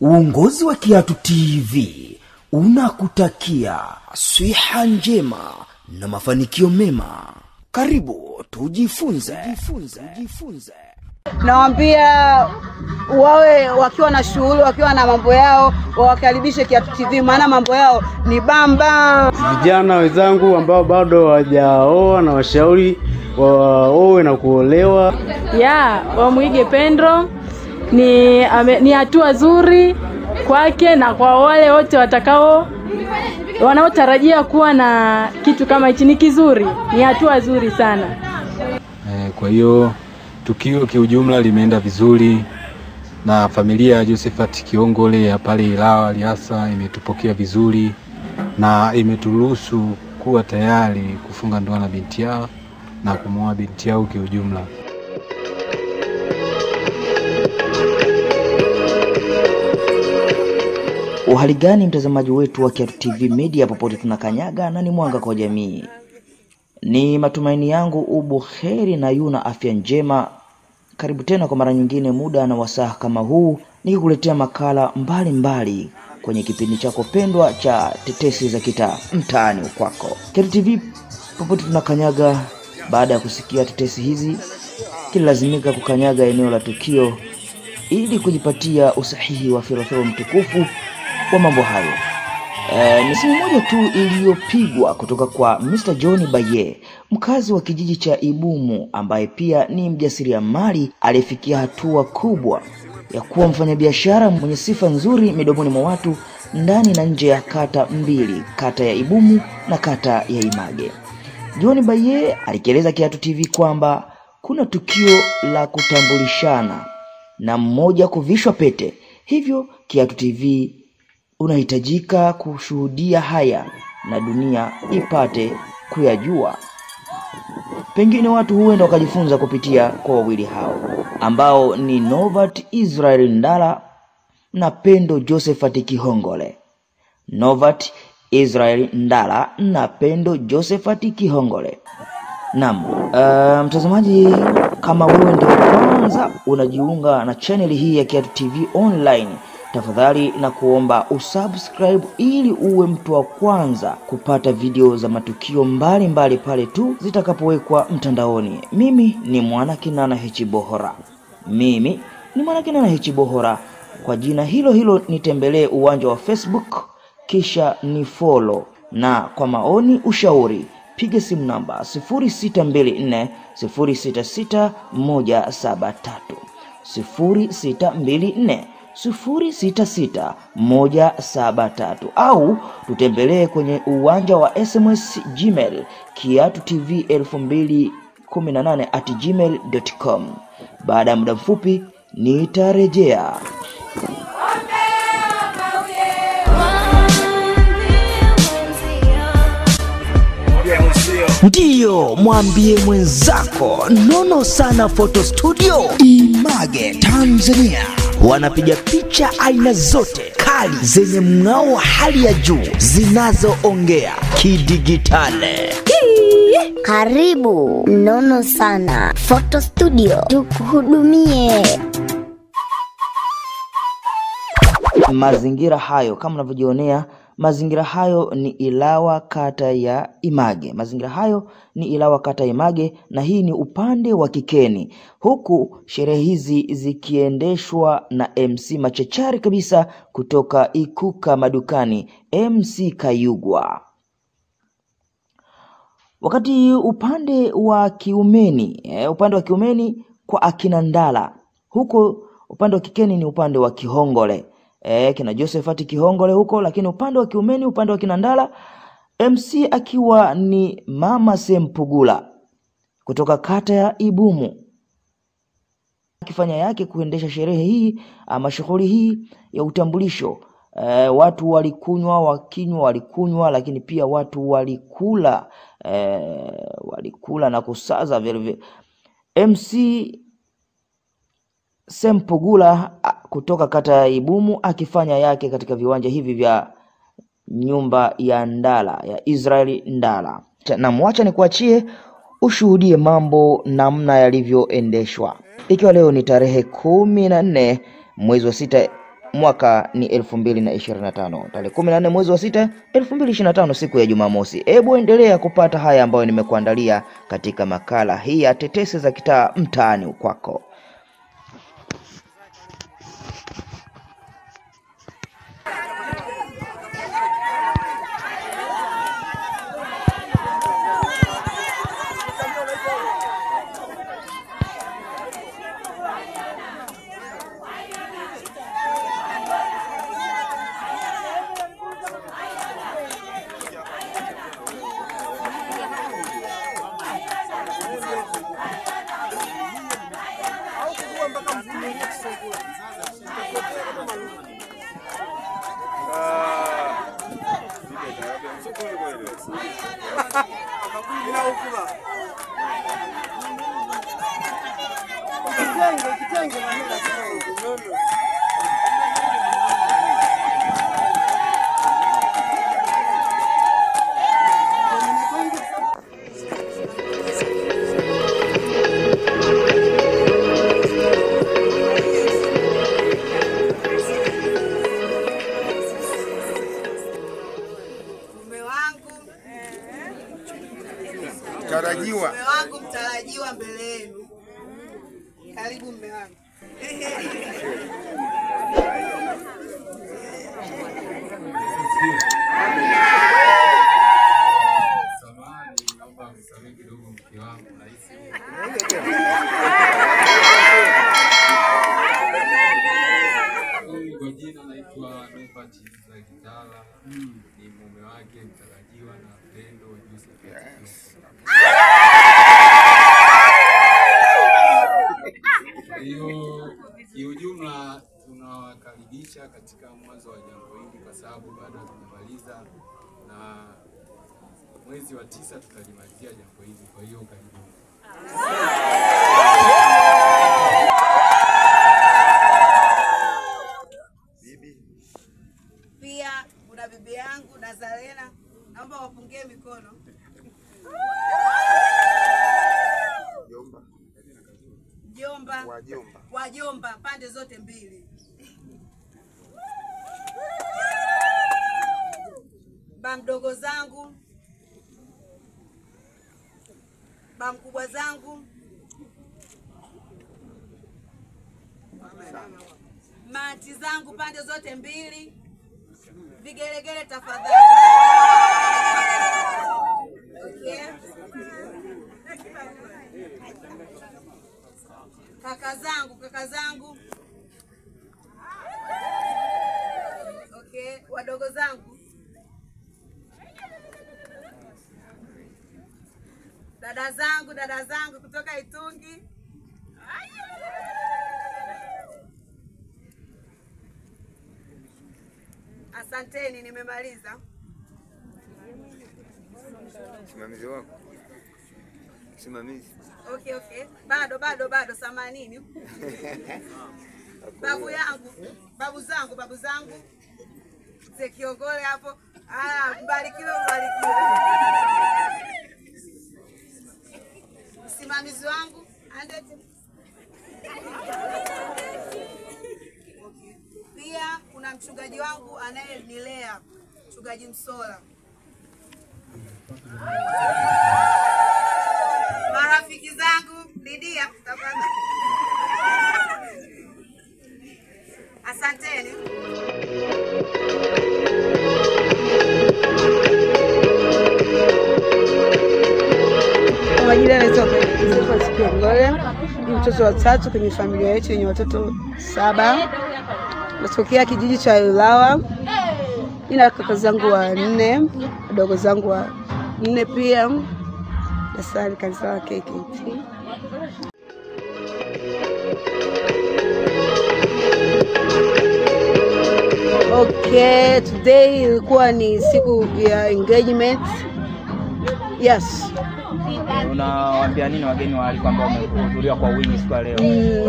Uongozi wa Kiatu TV unakutakia siha njema na mafanikio mema. Karibu tujifunze. Nawaambia wawe wakiwa na shughuli, wakiwa na mambo yao, wawakaribishe Kiatu TV, maana mambo yao ni bamba. Vijana wenzangu ambao bado hawajaoa na washauri waoe na kuolewa. Wamuige Pendo. Ni hatua nzuri kwake na kwa wale wote watakao wanaotarajia kuwa na kitu kama hichi. Ni kizuri, ni hatua nzuri sana. Kwa hiyo tukio kiujumla limeenda vizuri na familia ya Josephat Kihongole ya pale Ilawa Liasa imetupokea vizuri na imeturuhusu kuwa tayari kufunga ndoa na binti yao na kumuoa binti yao kiujumla. Uhali gani mtazamaji wetu wa Kiatu TV Media popote tunakanyaga na ni mwanga kwa jamii. Ni matumaini yangu ubuheri na yuna afya njema. Karibu tena kwa mara nyingine muda na wasaa kama huu nikikuletea makala mbalimbali mbali kwenye kipindi chako pendwa cha tetesi za kitaa mtaani kwako. Kiatu TV popote tunakanyaga, baada ya kusikia tetesi hizi kilazimika kukanyaga eneo la tukio ili kujipatia usahihi wa firofiro mtukufu wa mambo hayo. Ni simu moja tu iliyopigwa kutoka kwa Mr. John Baye, mkazi wa kijiji cha Ibumu, ambaye pia ni mjasiriamali aliyefikia hatua kubwa ya kuwa mfanyabiashara mwenye sifa nzuri midomoni mwa watu ndani na nje ya kata mbili, kata ya Ibumu na kata ya Image. John Baye alikieleza Kiatu TV kwamba kuna tukio la kutambulishana na mmoja kuvishwa pete, hivyo Kiatu TV unahitajika kushuhudia haya na dunia ipate kuyajua. Pengine watu huenda wakajifunza kupitia kwa wawili hao ambao ni Novat Israel Ndala na Pendo Josephat Kihongole. Novat Israel Ndala na Pendo Josephat Kihongole. Naam, mtazamaji, kama wewe ndio kwanza unajiunga na channel hii ya Kiatu TV Online, tafadhali na kuomba usubscribe ili uwe mtu wa kwanza kupata video za matukio mbalimbali pale tu zitakapowekwa mtandaoni. Mimi ni Mwana Kinana H Bohora. Mimi ni Mwana Kinana H Bohora. Kwa jina hilo hilo nitembelee uwanja wa Facebook kisha ni follow, na kwa maoni ushauri piga simu namba 0624 066 173, 0624 066 173, au tutembelee kwenye uwanja wa SMS Gmail Kiatu TV 2018@gmail.com. Baada ya muda mfupi nitarejea. Ndiyo, mwambie mwenzako Nono Sana Photo Studio Image Tanzania wanapiga picha aina zote kali zenye mng'ao wa hali ya juu zinazoongea kidigitali. Karibu Nono Sana Photo Studio, tukuhudumie. Mazingira hayo kama unavyojionea, mazingira hayo ni Ilawa kata ya Image. Mazingira hayo ni Ilawa kata ya Image, na hii ni upande wa Kikeni, huku sherehe hizi zikiendeshwa na MC machachari kabisa kutoka Ikuka Madukani, MC Kayugwa. Wakati upande wa Kiumeni, upande wa Kiumeni kwa akina Ndala, huko upande wa Kikeni ni upande wa Kihongole. Kina Josephat Kihongole huko, lakini upande wa Kiumeni, upande wa kina Ndala, MC akiwa ni Mama Sempugula kutoka kata ya Ibumu, akifanya yake kuendesha sherehe hii ama shughuli hii ya utambulisho. Watu walikunywa, wakinywa walikunywa, lakini pia watu walikula, walikula na kusaza vile vile. MC Sempugula kutoka kata ya Ibumu akifanya yake katika viwanja hivi vya nyumba ya Ndala, ya Israeli Ndala. Na mwacha nikuachie ushuhudie mambo namna yalivyoendeshwa. Ikiwa leo ni tarehe 14 mwezi wa 6 mwaka ni 2025. Tarehe 14 mwezi wa 6 2025, siku ya Jumamosi. Hebu endelea kupata haya ambayo nimekuandalia katika makala hii ya tetesi za kitaa mtaani kwako. Mume wangu mtarajiwa mbele yenu. Karibu mume wangu. Samahani, naomba msamehe kidogo mke wangu nahisi. Kwa jina naitwa Nobert Zagitala, ni mume wake mtarajiwa na Pendo Josephat. Hiyo kiujumla tunawakaribisha katika mwanzo wa jambo hili kwa sababu bado hatujamaliza na mwezi wa 9 tutalimalizia jambo hili. Kwa hiyo karibu. Pia kuna bibi yangu Nazarena, naomba wapungie mikono. Jomba, wajomba pande zote mbili. Ba mdogo zangu, ba mkubwa zangu, manti zangu pande zote mbili, vigelegele tafadhali. Okay. Kaka zangu. Okay, wadogo zangu. Dada zangu kutoka Itungi. Asanteni, nimemaliza. Simamizi wako. Simamizi. Okay. Bado samanini. Babu yangu, babu zangu. Mzee Kiongole hapo. Mbarikiwe. Msimamizi wangu, andete. Okay. Pia kuna mchungaji wangu anayenilea, mchungaji Msola. Marafiki zangu, Lidia, tafadhali. Asanteni. Kwa majina naitwa Josephat Kiongole, ni mtoto wa 3 kwenye familia yetu yenye watoto 7. Natokea kijiji cha Ilawa. Nina kaka zangu 4, wadogo zangu 4 pia. Nasali kanisa la KKT. Okay, today ilikuwa ni siku ya engagement. Yes. Unawaambia nini wageni waalikwa ambao wamehudhuria kwa wingi siku ya leo?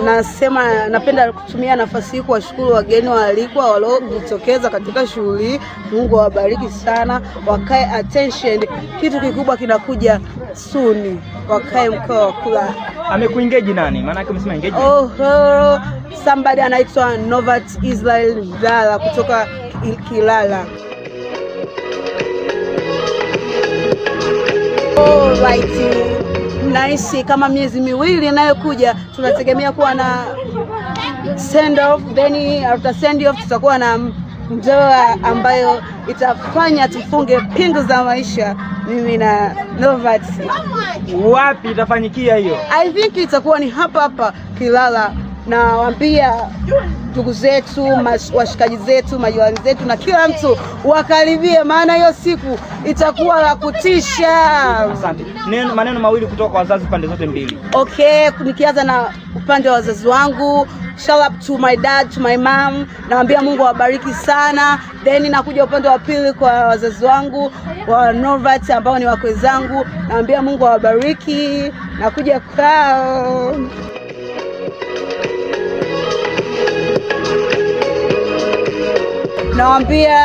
Nasema napenda kutumia nafasi hii kuwashukuru wageni waalikwa waliojitokeza katika shughuli. Mungu awabariki sana, wakae attention. Kitu kikubwa kinakuja soon. Wakae mkao wa kula. Amekuengage nani? Maana yake umesema engagement. Oho, somebody anaitwa Novat Israel Ndala kutoka Kilala. Alright. Naishi kama miezi miwili inayokuja tunategemea kuwa na send off, then after send off tutakuwa na ndoa ambayo itafanya tufunge pingu za maisha, mimi na Novat. Wapi itafanyikia hiyo? I think itakuwa ni hapa hapa Kilala. Nawaambia ndugu zetu, washikaji zetu, majirani zetu na kila mtu wakaribie, maana hiyo siku itakuwa la kutisha. Asante. Maneno mawili kutoka kwa wazazi pande zote mbili. Okay, nikianza na upande wa wazazi wangu, shout out to my dad, to my mom. Naambia Mungu awabariki sana. Then nakuja upande wa pili kwa wazazi wangu wa Novat ambao ni wakwe zangu. Naambia Mungu awabariki. Nakuja kwao. Nawaambia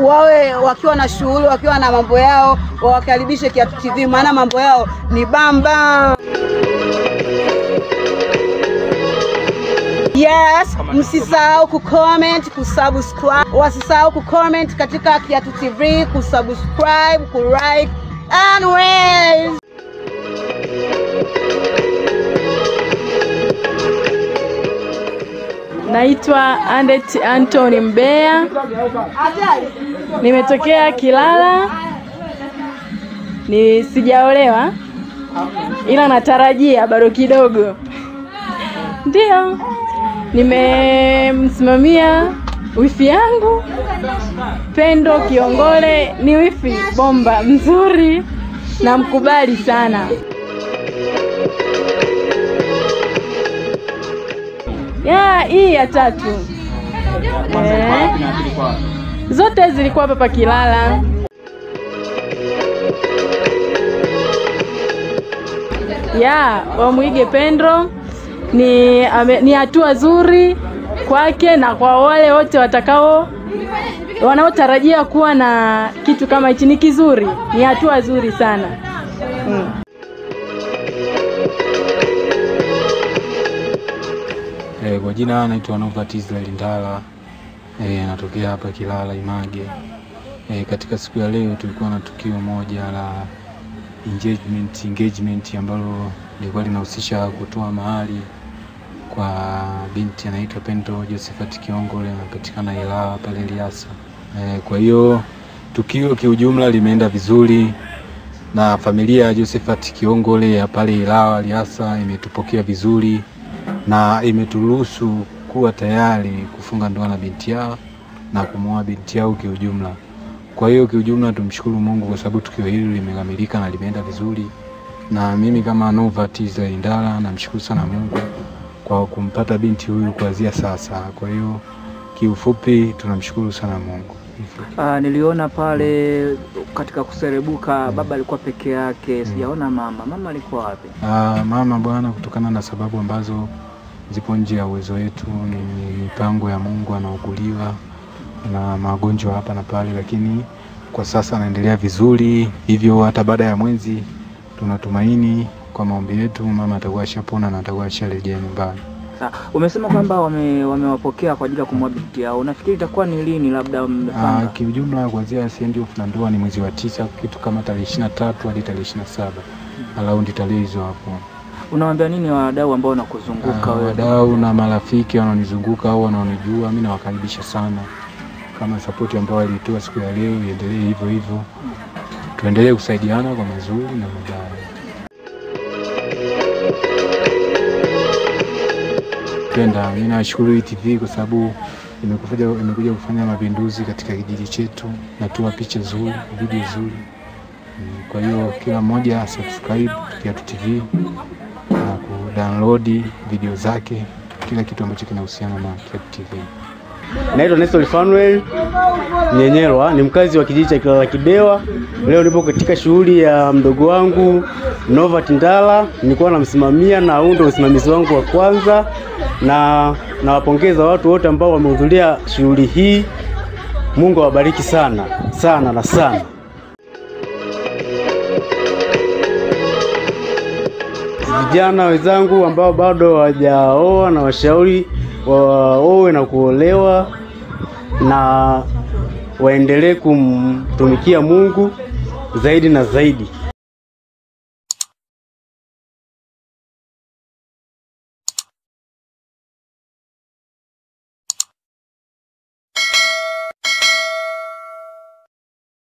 wawe wakiwa na shughuli, wakiwa na mambo yao, wawakaribishe Kiatu TV, maana mambo yao ni bamba. Yes, msisahau kucomment, kusubscribe. Wasisahau kucomment katika Kiatu TV, kusubscribe, kulike and raise. Naitwa Andet Anthony Mbea. Nimetokea Kilala. Ni sijaolewa, ila natarajia bado kidogo. Ndio. Nimemsimamia wifi yangu Pendo Kiongole, ni wifi bomba mzuri, namkubali sana. Ya, hii ya tatu. Zote zilikuwa hapa Kilala. Ya, wamuige Pendo. Ni hatua nzuri kwake na kwa wale wote watakao wanaotarajia kuwa na kitu kama hichi. Ni kizuri, ni hatua nzuri sana. Kwa jina naitwa Novat Israel Ndala. Natokea hapa Kilala Image. Katika siku ya leo tulikuwa na tukio moja la engagement ambalo lilikuwa linahusisha kutoa mahali kwa binti anaitwa Pendo Josephat Kiongole, anapatikana Ilala pale Liasa. Kwa hiyo tukio kiujumla limeenda vizuri na familia ya Josephat Kiongole ya pale Ilala Liasa imetupokea vizuri na imeturuhusu kuwa tayari kufunga ndoa na binti yao na kumuoa binti yao kiujumla. Kwa hiyo kiujumla tumshukuru Mungu kwa sababu tukio hili limekamilika na limeenda vizuri. Na mimi kama Novat Israel Ndala namshukuru sana Mungu kwa kumpata binti huyu kuanzia sasa. Kwa hiyo kiufupi tunamshukuru sana Mungu. Niliona pale katika kuserebuka baba alikuwa peke yake, sijaona mama. Mama alikuwa wapi? Mama bwana, kutokana na sababu ambazo zipo nje ya uwezo wetu, ni mipango ya Mungu, anauguliwa na magonjwa hapa na pale, lakini kwa sasa anaendelea vizuri. Hivyo hata baada ya mwezi tunatumaini kwa maombi yetu mama atakuwa ashapona na atakuwa asharejea nyumbani. Umesema kwamba wamewapokea kwa ajili ya kumwoa binti yao. Unafikiri itakuwa ni lini labda mmepanga? Kiujumla kuanzia send off na ndoa ni mwezi wa 9, kitu kama tarehe 23 hadi tarehe 27. Around tarehe hizo hapo. Unawaambia nini wadau ambao wanakuzunguka wewe? Wadau na marafiki wanaonizunguka au wanaonijua, mimi nawakaribisha sana. Kama support ambayo walitoa siku ya leo iendelee hivyo hivyo. Tuendelee kusaidiana kwa mazuri na mabaya. Penda, mimi nashukuru ETV kwa sababu imekuja kufanya mapinduzi katika kijiji chetu na tuwa picha nzuri, video nzuri. Kwa hiyo kila mmoja subscribe Kiatu TV na kudownload video zake, kila kitu ambacho kinahusiana na Kiatu TV. Naitwa Nestor Fanuel Nyenyerwa, ni mkazi wa kijiji cha Kilala Kidewa. Leo nipo katika shughuli ya mdogo wangu Novat Ndala, nilikuwa namsimamia na huu ndio usimamizi wangu wa kwanza, na nawapongeza watu wote ambao wamehudhuria shughuli hii. Mungu awabariki sana sana na sana. Vijana wenzangu ambao bado hawajaoa na washauri waoe na kuolewa na waendelee kumtumikia Mungu zaidi na zaidi.